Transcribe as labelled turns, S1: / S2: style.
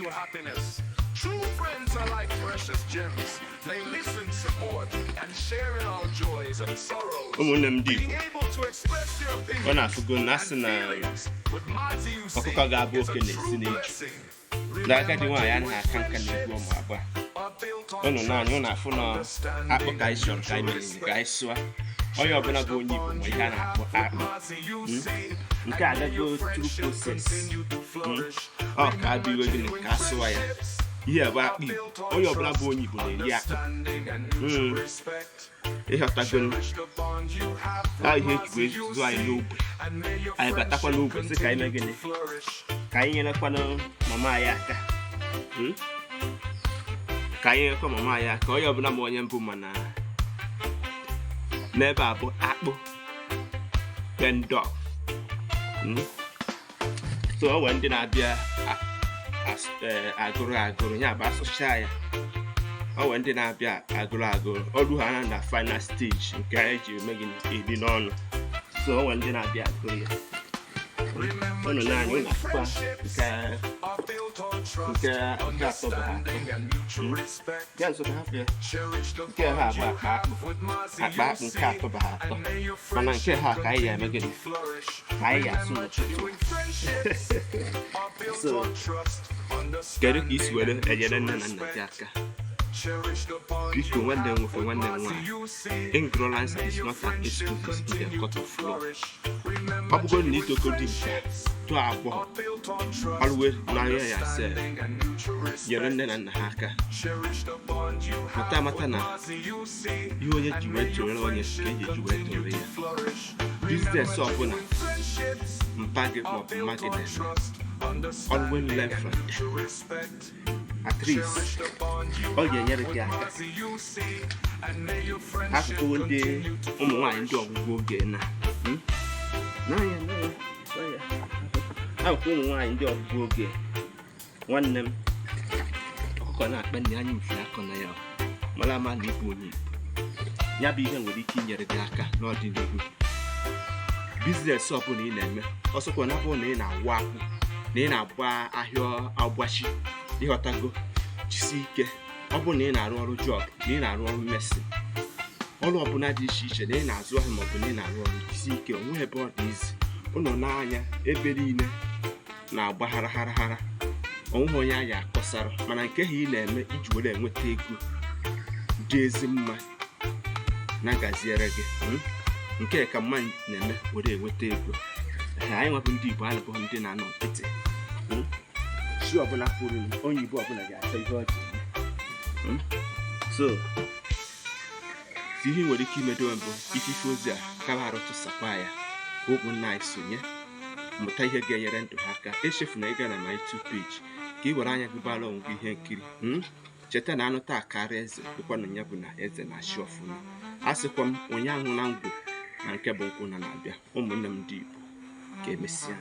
S1: you happiness. True friends are like precious gems. They listen, support, and share in our joys and sorrows.
S2: Ụmụnne m ndị
S1: Being
S2: Igbo,
S1: able to express your
S2: ọ
S1: opinions
S2: na-afụgo na asị
S1: and
S2: na
S1: feelings with Mazi UC
S2: ọkụkọ ga-abụ
S1: is a
S2: oke na-esi
S1: true
S2: n'eju.
S1: blessing.
S2: Na agadi
S1: Remember,
S2: nwaanyị anaghị
S1: genuine
S2: aka nka na-egbu
S1: friendships
S2: ụmụ abụọ.
S1: are built on
S2: Ụnụ naanị ụnụ
S1: trust,
S2: afụ na akpụ ka anyị chọrọ ka anyị mere ka anyị sụa. Onye ọbụla bụ onye Igbo ma ihe a na-akpọ akpụ. Nke a agago through process. Ọ ka adịgo gịnị ka a sụwa ya. Ihe a bụ akpụ Igbo. Onye ọbụla bụ onye Igbo na-eri akpụ. Ịghọtago a ihe eji wee zụọ anyị n'ogbe. Anyị batakwa n'ogbe sị ka anyị mee gịnị? Ka anyị nyerekwanụ mama anyị aka. Ka anyị nyerekwa mama anyị aka. Onye ọbụla ma onye mbụ mana n'ebe a bụ akpụ pendọf. So o nwere ndị na-abịa agụrụ agụrụ ya bụ asụcha ya. O nwere ndị na-abịa agụrụ agụrụ ọrụ ha na final stage nke anyị ji eme gịnị eri n'ọnụ. So o nwere ndị na-abịa agụrụ ya. Ụnụ naanị ụnụ afụkwa nke nke atọ bụ ha atọ. Ya nso ka hapụ ya. Nke ha bụ akpa akpụ. Akpa akpụ nke atọ bụ ha atọ. Mana nke ha ka anyị ga-eme gịnị? Ka anyị ga-asụ n'ụtụtụ. So, kedu ka isi were enyere nne na nna gị aka? Biko nwanne m nwoke, nwanne m nwaanyị, ignorance is not an excuse in the court of law. Ọ bụgoro na itogo dị mkpa tụọ agbọghọ, always n'anya ya sef, nyere nne na nna ha aka. Mata amata na ihe onye ji wee tụnyere onye ka eji eji wee tụnyere ya. Business ọbụla mpa gị maọbụ mma gị na-eme, always learn from them. At least ọ ga-enyere gị aka. Akụkụ ndị ụmụ nwaanyị ndị ọgwụgwụ oge na n'anya n'anya n'anya. Akụkụ ụmụ nwaanyị ndị ọgwụgwụ oge, nwanne m, ọkụkọ na-akpa nne anya mfe akọ na ya mara ama na ịbụ onye Igbo. Ya bụ ihe nwere ike inyere gị aka n'ọdịnihu. Business ọbụla ị na-eme, ọsọkwa na bụrụ na ị na-awụ akwụ, na ị na-agba ahịa agbachi, ịghọtago, jisi ike. Ọ bụrụ na ị na-arụ ọrụ job, na ị na-arụ ọrụ mmesi, ọrụ ọbụla dị iche iche, na ị na-azụ ahịa maọbụ na ị na-arụ ọrụ, jisi ike. Onwe ebe ọ dị izi ụnọ n'anya, ebe niile na-agba hara hara hara, onweghị onye a ga-akọsara. Mana nke ha ị na-eme iji were enweta ego dị ezi mma na gaziere gị. Nke ka mma na-eme were enweta ego. Ee, anyị nwabụ ndị Igbo alụbụghị ndị na-anọ nkịtị. Chi ọbụla kwuru onye Igbo ọbụla ga-achọ ihe ọ ga-eme. So ihe ị nwere ike imedowe mbụ ifife ozi a kaba arụ, tụsakwa ya ka ụmụnna anyị sonye mụta ihe ga-enyere ndụ ha aka. Echefuna ịga na my YouTube page ka ị were anya gị gbara onwe gị ihe nkiri. Cheta na anụ taa karịa eze bụkwa na ya bụ na eze na-achị ọfụma. A sịkwa m onye ahụ na ngwụ na nke bụ nkwụ na na-abịa. Ụmụnne m ndị Igbo, ka emesịa.